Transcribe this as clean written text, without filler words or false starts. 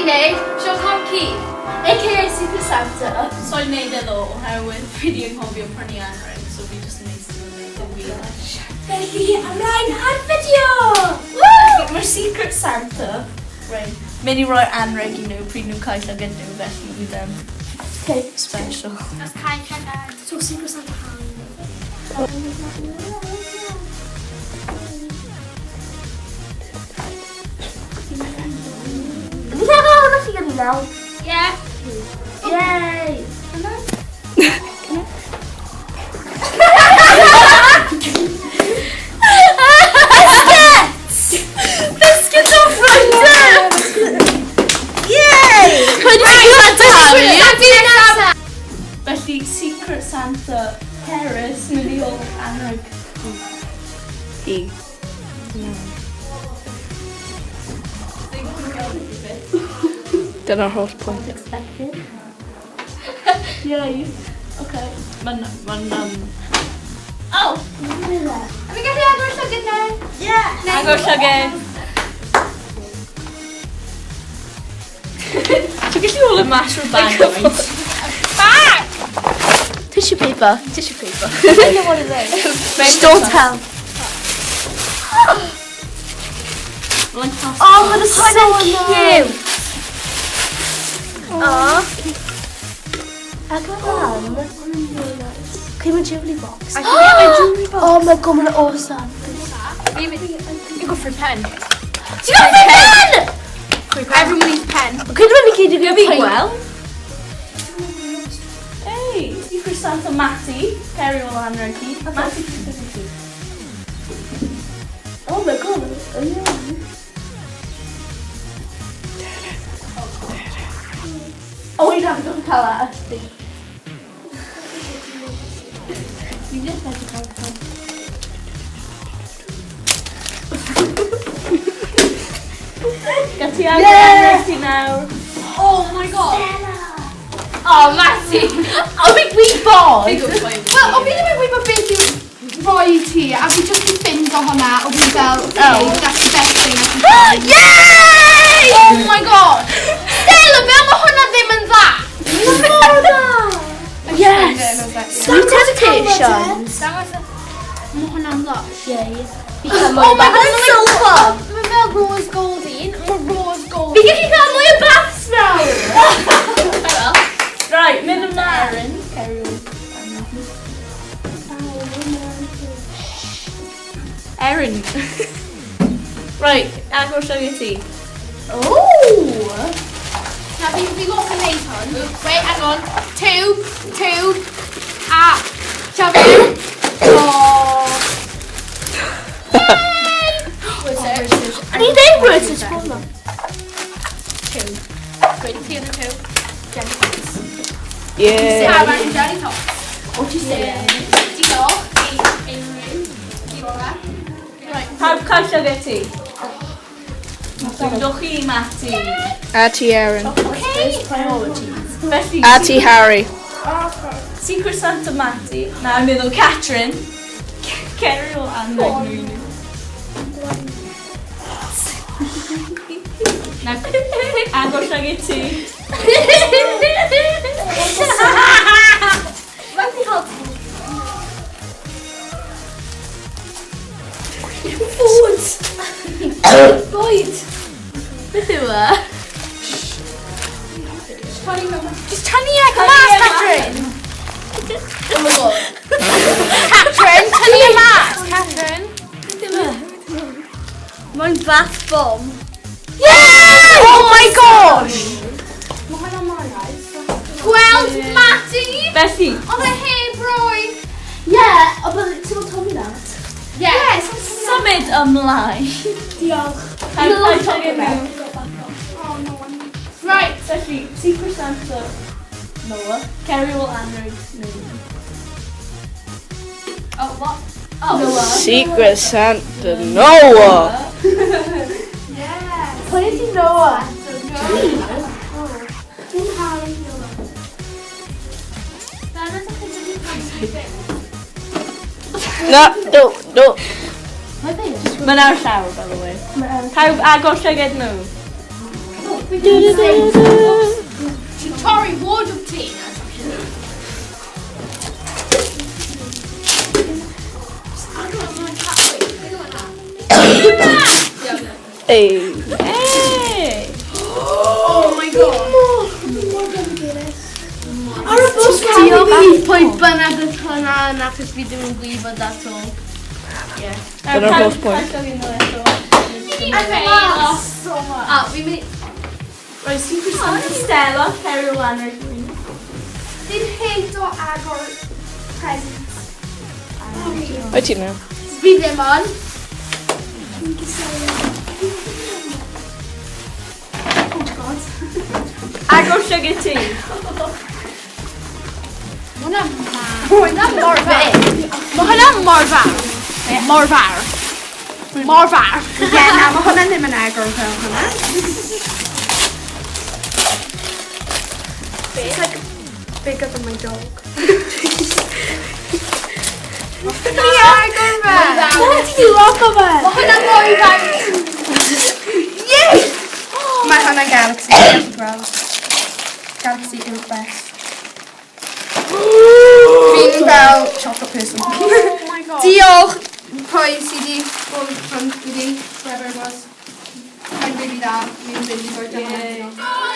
fi'n neud, Siôn Corn Ci. AKA Secret Santa. So i'n neud e ddo, oherwydd fi di anghofio prynu anrheg, so fi jyst yn eistedd yn neud e wir. Felly, ymlaen ar fideo! Woo! Mae'r Secret Santa, right, mynd i roi anrheg i nhw pryd nhw'n cael llygad nhw, felly fydd e'n Okay. special. Os cael llygad. So Secret Santa Harry. Fi cael hwnna chi gyda nawr. Yeah. Yay! Biscuits! Biscuits off Rwnder! Yay! Pwy di Secret Santa Harry? Santa! Felly, Secret Santa Paris mynd i ôl anrheg I. Dyna'r holl pwynt. Expected. Yay. Okay. Mae'n... Mae'n... Oh! A fi'n gallu agor llygad nawr? Yeah! Agor llygad. Ti'n gallu ôl y mas o'r bag oed? Bag! Tissue paper. Tissue paper. I don't know what it is. Don't tell. Oh, but it's so cute. Aww. Agor lan. Okay, my jewelry box. I can get my jewelry box. Oh my god, mae'n awesome. You go for a pen. Ti'n got free pen? Everyone needs pen. Okay, dwi'n mynd i gyd i Fi gweld. Hey, Secret Santa Matty. Ceri ôl anrheg hi. Matty, ti'n ti. Oh my god, oh yeah. Oh, wait, I'm going to cael e. Fi just edrych ar pen. Ga ti agor anrheg ti nawr. Oh my god. Oh, Matty! O, fi'n gwybod! Wel, o fi ddim yn gwybod beth yw roi ti, a fi just i ffindo hwnna, o fi fel, okay, Oh. that's the best thing I can find. Yay! Oh my god! Stella, fel mae hwnna ddim yn dda! Yes! Sweet Temptations! Mae hwnna'n lush. Yay. Oh my god, Mae'n silver! Mae fel rose gold un. Mae rose gold. Fi gallu cael mwy o baths nawr! Right, mynd ymlaen. Ceri ôl anrheg. Erin. Right, agor llygad ti. Oh! Na, fi gorfod wneud hwn. Wait, hang on. Two, two, a... Shove it. Oh. O'n i'n dweud words yn hwnna. Two. Wait, ti yn y two. Jelly tops. Yeah. Sarah, jelly tops. What you saying? Diolch i unrhyw. Diolch. Right, pawb cael llygad ti. Diolch i Matty. A ti Erin. Okay. Priorities. Felly, A ti Harry. Secret Santa Matty. Na, yn meddwl Catrin. Ceri ôl anrheg nhw i nhw. Na, agor llygad ti. Mae'n fi cael Fwyd! Bwyd! Beth yw e? Just tynnu e mas, Catrin. Oh my god. Catrin, tynnu e mas, Catrin. Mae'n bath bomb. Yeah! Oh my gosh! Gweld Matty! Felly, Oedd e heb roi. Yeah, oh, but someone told me that. Yes. symud ymlaen. Diolch. Pawb cael llygad nhw. Oh no. Right. Felly, Secret Santa Noah. Ceri ôl anrheg nhw. Oh, what? Oh. Noah. Secret Santa Noah. Yeah. Pwy ydi Noah? Dim Harry Noah. Fel ydych chi wedi cael No, no, no. Mae'n ar llawr, by the way. Pawb agor llygad nhw. Ti'n torri wardrobe ti. Hey. Hey! Oh my god. Ar y bws Diolch i pwy bynnag oedd hwnna yn achos fi ddim yn gwybod at all. Yeah. Dyna'r holl pwynt. A fi'n mynd... Roedd Secret Santa Stella, Kerry Leonard Green. Fi'n hate o agor presents. Wyt ti nawr? Fi ddim on. Agor sugar tea. Mae hwnna mor fawr. Mae hwnna mor fawr. Mor fawr. Mor fawr. Ie, na, mae hwnna ddim yn agor fel hwnna. It's like bigger than my dog. Fi agor fe! Mae ti di lock o fe? Mae hwnna mor fawr. Mae hwnna'n Galaxy, dwi'n gweld. Galaxy yw'r best. Fi'n fel chocolate person. Oh my god. Diolch pwy sydd wedi bod yn front fi, whoever it was. Mae'n really dda, mae'n really good. Yay. Oh,